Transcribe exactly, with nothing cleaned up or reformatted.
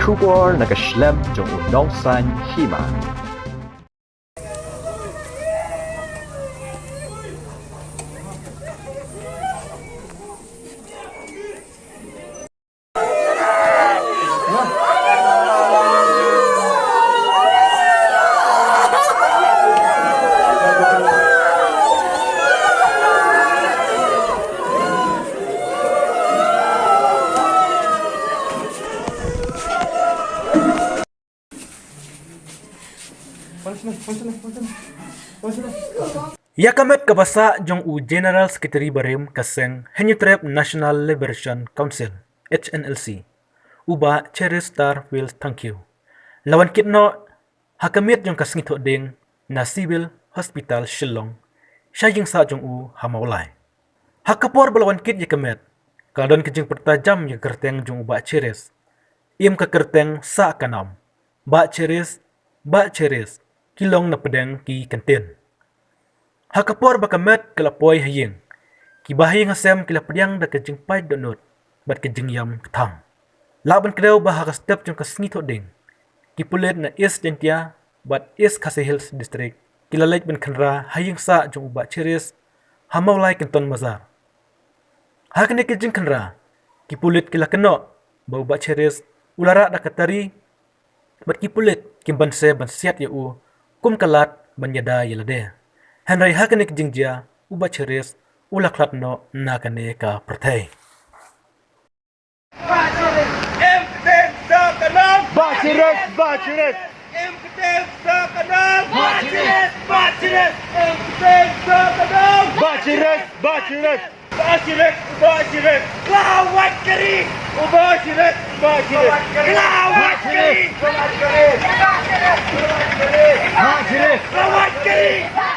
Khubor na ka shlem jong u nongsan hima. Ïa ka met kaba sah jong u General Secretary barim ka seng Hynñiewtrep National Liberation Council, H N L C, u Bah Cheristerfield Thangkhiew, la wan kit noh ha ka miet jong ka sngi Thohdieng na Civil Hospital Shillong sha ïing sah jong u ha Mawlai. Ha ka por ba la wan kit ïa ka met, ka la don ka jingpyrta jam ïa ka kyrteng jong u Bah Cheris. Im ka kyrteng sah ka nam: Bah Cheris, Bah Cheris, ki long na pdeng ki kyntien. Ha ka por ba ka met ka la poi ha ïing, ki bahaïing hasem ki la pdiang da ka jingpait dohnud bad ka jingïam kthang. Lah ban kdew ba ha ka step jong ka sngi Thohdieng, ki pulit na East Jaintia bad East Khasi Hills District ki la leit ban khynra ha ïing sah jong u Bah Cheris ha Mawlai Kynton Bazar. Ha kane ka jingkhynra, ki pulit ki la kynnoh ba u Bah Cheris u la rah da ka tari, bad ki pulit kim banse ban siat ïa u kum ka lad ban ïada ïa lade. Hynrei ha kane ka jingjia, u Bah Cheris u la khlad noh na kane ka pyrthei. Bah Cheris, Bah Cheris. Im kyrteng sah ka nam. Bah Cheris, Bah Cheris. Im kyrteng sah ka nam. Bah Cheris, Bah Cheris. Bah Cheris, Bah Cheris. Lawat kari. Bah Cheris, Bah Cheris. Lawat kari. Bah Cheris. Lawat kari.